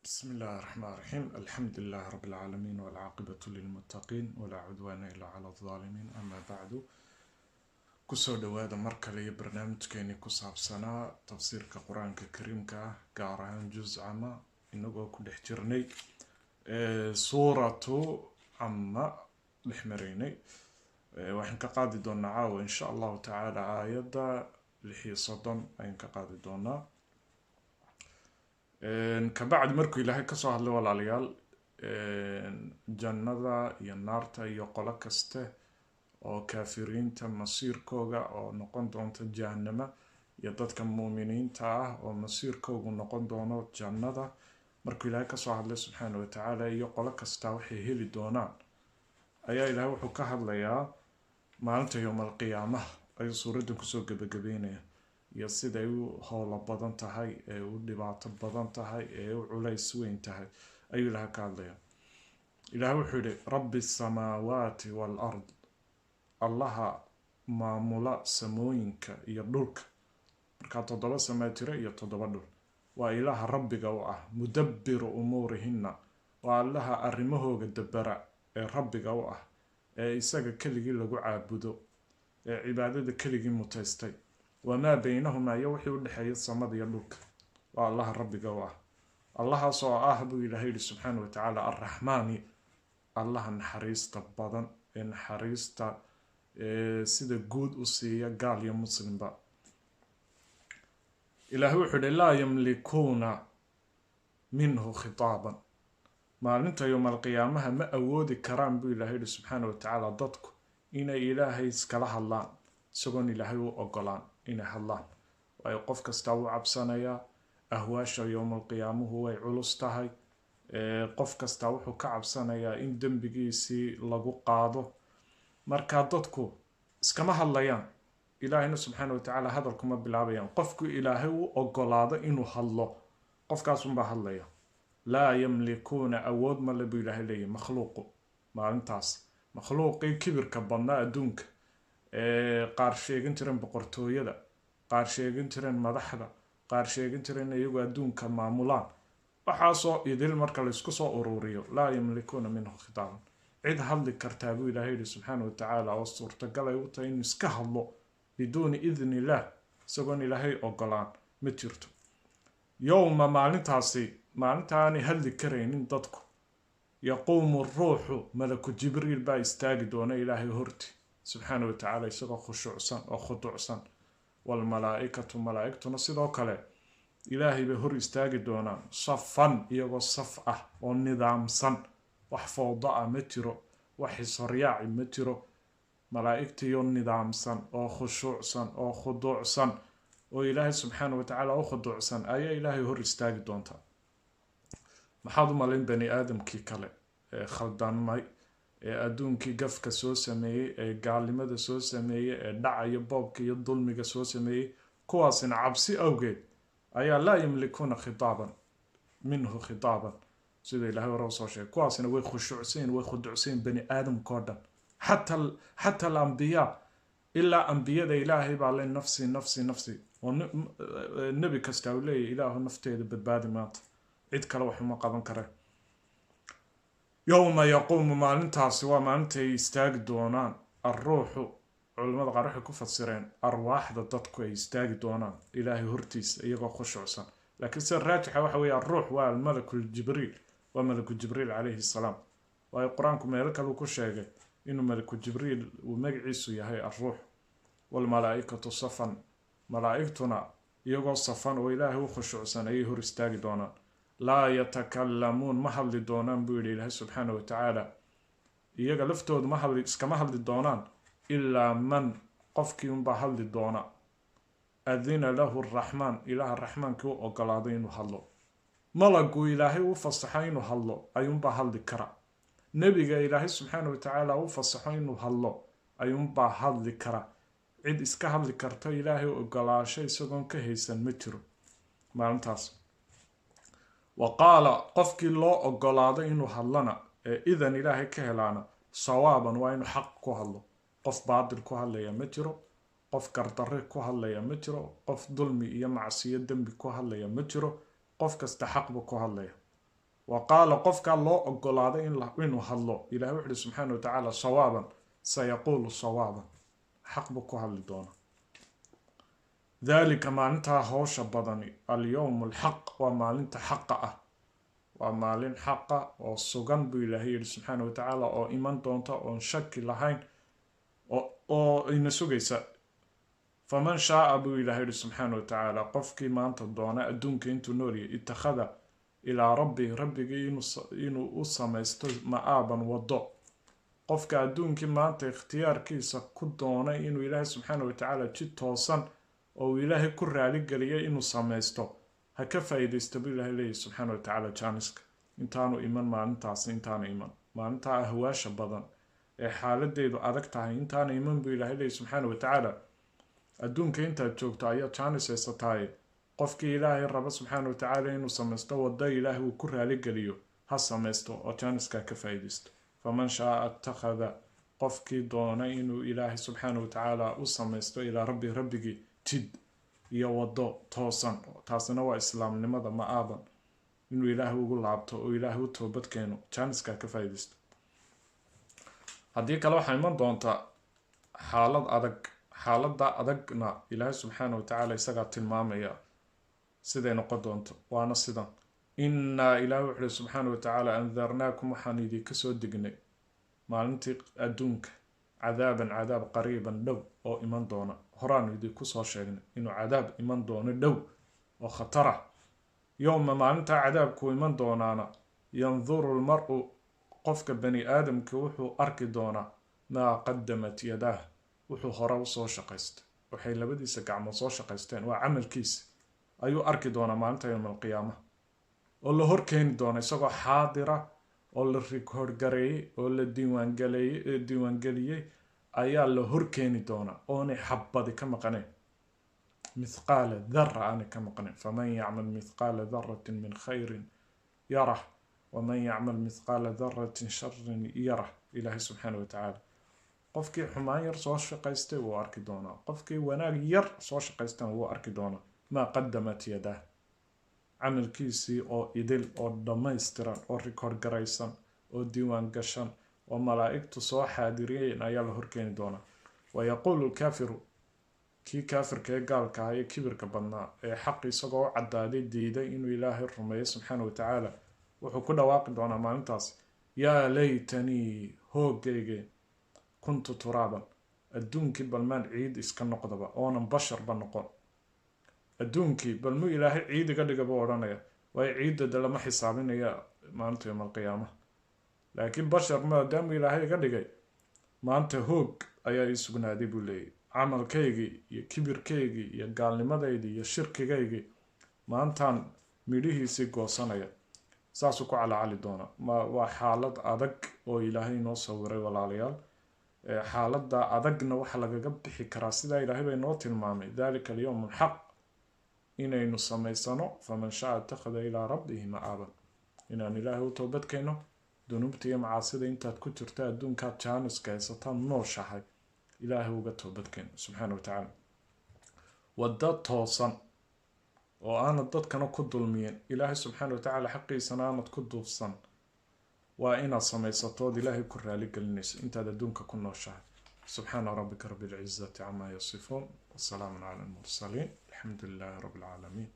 بسم الله الرحمن الرحيم، الحمد لله رب العالمين، والعاقبة للمتقين، ولا عدوان إلا على الظالمين، أما بعد. Kusoo dhawaada mar kale iyo barnaamijkeeni ku saabsanaa tafsiirka Qur-aanka Kariimka ah, gaar ahaan juz cama, inagoo ku dhex jirnay suuratu Cama dhex maraynay. Waxaan ka qaadi doonaa caawa, insha Allahu tacaala, aayadda 36 ayaan ka qaadi doonaa. Kabacdi markuu Ilaahay kasoo hadlay, walaalayaal, jannada iyo naarta iyo qolo kaste oo kaafiriinta masiirkooga oo noqon doonta jahanama, iyo dadka muuminiinta ah oo masiirkoogu noqon doono jannada, markuu Ilaahay kasoo hadlay subxaana wa tacaala iyo qolo kastaa waxay heli doonaan, ayaa Ilaahay wuxuu ka hadlayaa maalinta yowmal qiyaamaha. Ayuu suuraddan kusoo gebagabeynaya iyo siday u howlo badan tahay, ee u dhibaato badan tahay, ee u culays weyn tahay ayuu Ilaahay ka hadlaya. Ilaahay wuxuu yihi: رب السماوات والأرض, Allaha maamula samooyinka iyo dhulka. Markaa toddoba samaa jira iyo toddoba dhul. Waa Ilaaha rabbiga u ah, مدبر أمورهن, waa Allaha arrimahooga dabara ee rabbiga u ah, ee isaga keligii lagu caabudo, ee cibaadada keligii mutaystay. وما بينهما, iyo wixii u dhexeeya samada iyo dhulka, waa Allaha rabbiga u ah. Allahaas oo ah, buu Ilahay yihi subxaana wa tacaala, الرحمن, Allaha naxariista badan ee naxariista sida guud u siiya gaal iyo muslimba. Ilaahay wuxuu yihi: لا يملكون منه خطابا. Maalinta yowmal qiyaamaha ma awoodi karaan, buu Ilahay yihi subxaana wa tacaala, dadku inay Ilaahay iskala hadlaan isagoon Ilaahay u ogolaan inay hadlaan. Waayo, qof kastaa wuu cabsanayaa. Ahwaasha yowmal qiyaamuhu way culus tahay. Qof kastaa wuxuu ka cabsanayaa in dembigiisii lagu qaado. Marka dadku iskama hadlayaan. Ilaahayna subxaana watacaala hadalkuma bilaabayaan. Qofku Ilaahay u ogolaado inuu hadlo, qofkaasunbaa hadlaya. لا يملكون, awood male, buu Ilaahay leeyahy, makhluuqu maalintaas, makhluuqii kibirka badnaa adduunka, ee qaar sheegan jireen boqortooyada, qaar sheegan jireen madaxda, qaar sheegan jireen iyagu adduunka maamulaan, waxaasoo idil marka laysku soo ururiyo, لا يملكون منه خطابا, cid hadli kartaa, buu Ilahay yihi subxaana watacaala, oo suurtagal ay u tahay inuu iska hadlo بدون إذن الله, isagoon Ilaahay ogolaan, ma jirto. يوم, maalintaasi, maalinta aanay hadli karaynin dadku, يقوم الروح, malaku Jibriil baa istaagi doona Ilaahay horti subxaana wa tacaala, isagoo khushuucsan oo khuduucsan. والملائكة, malaa'igtuna sidoo kale Ilaahay bay hor istaagi doonaan, صفا, iyagoo saf ah oo nidaamsan. Wax fowdo ah ma jiro, wax ishoryaaci ma jiro. Malaa'igtiyo nidaamsan oo khushuucsan oo khuduucsan oo Ilaahay subxaana wa tacaala u khuduucsan ayaa Ilaahay hor istaagi doonta. Maxaad u malayn bani aadamkii kale ee khaldanmay, ee adduunkii gafka soo sameeyey, ee gaalnimada soo sameeyey, ee dhacayo boobka iyo dulmiga soo sameeyey? Kuwaasina cabsi awgeed ayaa لا يملكون خطابا منه خطابا, sida Ilahay hore usoo sheegay. Kuwaasina way khushuucsayin, way khuduucsayin, bani aadamka oo dhan, xataa الأنبياء, ilaa ambiyada Ilaahay baa le نفسي نفسي نفسي, oo nebi kasta uu leeyahy: "Ilaahu, nafteeda badbaadi maanta, cid kale wax uma qaban kare." يوم يقوم, maalintaasi waa maalintay istaagi doonaan الروح. Culimada qaar waxay ku fasireen arwaaxda dadku ay istaagi doonaan Ilaahay hortiisa iyagoo khushucsan, laakiin sida raajixa waxa weeye الروح waa الملك Jibriil, waa malaku Jibriil calayhi salaam. Waayo, Qur-aanku meelo kale ku sheegay inuu malaku Jibriil uu magaciisu yahay الروح. والملائكة صفا, malaa'igtuna iyagoo safan oo Ilaahay u khushuucsan ayay hor istaagi doonaan. لا يتكلمون, ma hadli doonaan, buu yidhi Ilaahay subxaana wa tacaala. Iyaga laftoodu ma hadli, iskama hadli doonaan. إلا من, qofkii unbaa hadli doona, أذن له الرحمن, Ilaaha Raxmaankii u ogolaaday inuu hadlo. Malagu Ilaahay u fasaxo inuu hadlo ayuunbaa hadli kara. Nebiga Ilaahay subxaana wa tacaala u fasaxo inuu hadlo ayuunbaa hadli kara. Cid iska hadli karta Ilaahay ogolaasho isagoon ka haysan ma jiro maalintaas. وقال, qofkii loo ogolaado inuu hadlana ee idan Ilaahay ka helaana, صوابا, waa inuu xaq ku hadlo. Qof baatil ku hadlaya ma jiro, qof gardarre ku hadlaya ma jiro, qof dulmi iyo macsiyo dembi ku hadlaya ma jiro. Qof kasta xaq buu ku hadlaya. Wa qaala, qofkaa loo ogolaaday inuu hadlo, Ilahay wuxu uhi subxaana wa tacaala sawaaban, sayaquulu sawaaban, xaq buu ku hadli doonaa. Daalika, maalintaa howsha badani, alyowm alxaq, waa maalinta xaqa ah, waa maalin xaqa oo sugan buu Ilaahay yihi subxaana wa tacaala, oo iman doonta oon shaki lahayn oo ina sugaysa. Faman shaaa, buu Ilahay yihi subxaana wa tacaala, qofkii maanta doona adduunka intuu noolyahay, itakhada ilaa rabbi, rabbigii inuu u samaysto, ma'aaban, waddo. Qofka adduunkii maanta ikhtiyaarkiisa ku doonay inuu Ilaahay subxaana wa tacaala jid toosan oo uu Ilaahay ku raaligeliyay inuu samaysto, ha ka faa'iidaysta buu Ilaahay leeyahy subxaana wa tacaala jaaniska intaanu iman maalintaasi, intaanu iman maalintaa ahwaasha badan ee xaaladeedu adag tahay, intaanu iman buu Ilaahay leeyahy subxaana wa tacaala. Adduunka intaad joogto ayaa jaanis haysataaye, qofkii Ilaahay raba subxaana wa tacaala inuu samaysto waddo Ilaahay uu ku raaligeliyo, ha samaysto oo jaaniskaa ka faa'iidaysto. Faman shaaa ittakhada, qofkii doona inuu Ilaahay subxaana wa tacaala u samaysto, ilaa rabbi, rabbigii, jid iyo waddo toosan, taasina waa islaamnimada, ma'aaban, inuu Ilaahay ugu laabto oo Ilaahay u toobad keeno, jaaniskaa ka faa'iidaysto. Haddii kale waxaa iman doontaa xaalad adag. Xaaladda adagna Ilaahay subxaana wa tacaala isagaa tilmaamaya siday noqon doonto, waana sidan: innaa, Ilaahay wuxu uhi subxaana wa tacaala, andarnaakum, waxaan idinka soo degnay maalintii adduunka, cadaaban, cadaab, qariiban, dhow oo iman doona. Horaanu idinku soo sheegnay inuu cadaab iman doono dhow oo khatara. Yowma, maalintaa cadaabku iman doonaana, yanduru lmar-u, qofka bani aadamka wuxuu arki doonaa, maa qadamat yadaah, wuxuu hore usoo shaqaystay, waxay labadiisa gacmood soo shaqaysteen, waa camalkiisa, ayuu arki doonaa maalinta yowma alqiyaama, oo la hor keeni doona isagoo xaadira oo la record gareeyey oo la diiwaangaleeyey, diiwaangeliyey ayaa la hor keeni doonaa, oonay xabadi ka maqanayn, mithqaala dara aanay ka maqnayn. Faman yacmal mithqaala daratin min khayrin yarah, waman yacmal mithqaala daratin sharin yarah. Ilaahay subxaana wa tacaala qofkii xumaan yar soo shaqaystay wuu arki doonaa, qofkii wanaag yar soo shaqaystana wuu arki doonaa. Maa qadamat yadaah, camalkiisii oo idil oo dhammaystiran oo record garaysan oo diiwaan gashan oo malaa'igtu soo xaadiriyeen ayaa la horkeeni doonaa. Wayaquulu lkaafiru, kii kaafirka ee gaalka ah ee kibirka badnaa ee xaq isagoo u caddaaday diiday inuu Ilaahay rumeeyo subxaana wa tacaala, wuxuu ku dhawaaqi doonaa maalintaas: yaa laytanii, hoogayge, kuntu turaaban, adduunkii balmaan ciid iska noqdaba oonan basharba noqon, adduunkii bal muu Ilaahay ciid iga dhiga, buu odhanaya. Waayo, ciidda de lama xisaabinaya maalinta yowma alqiyaama, laakiin bashar maadaamuu Ilaahay iga dhigay, maanta hoog ayaa ii sugnaaday, buu leeyay. Camalkaygii iyo kibirkaygii iyo gaalnimadaydii iyo shirkigaygii maantaan midhihiisii goosanaya, saasuu ku calacali doonaa. Ma waa xaalad adag oo Ilaahay inoo sawiray, walaalayaal. Xaaladda adagna waxaa lagaga bixi karaa sidaa Ilaahay bay noo tilmaamay, dalika alyowm alxaq, inaynu samaysano faman shaa ittakhada ilaa rabbihi ma'aaban, inaan Ilaahay u toobadkeenno dunuubta iyo macaasida intaad ku jirta adduunkaad jaaniska haysataan nooshahay. Ilaahay uga toobadkeeno subxaana wa tacaala waddo toosan oo aanad dadkana ku dulmiyin, Ilaahay subxaana wa tacaala xaqiisana aanad ku duufsan, waa inaad samaysatood Ilaahay ku raaligelinayso intaad adduunka ku nooshahay. Subxaana rabbika rabbi alcizati camaa yasifuun, wasalaamun cala almursaliin, alxamdu lilaahi rabbi alcaalamiin.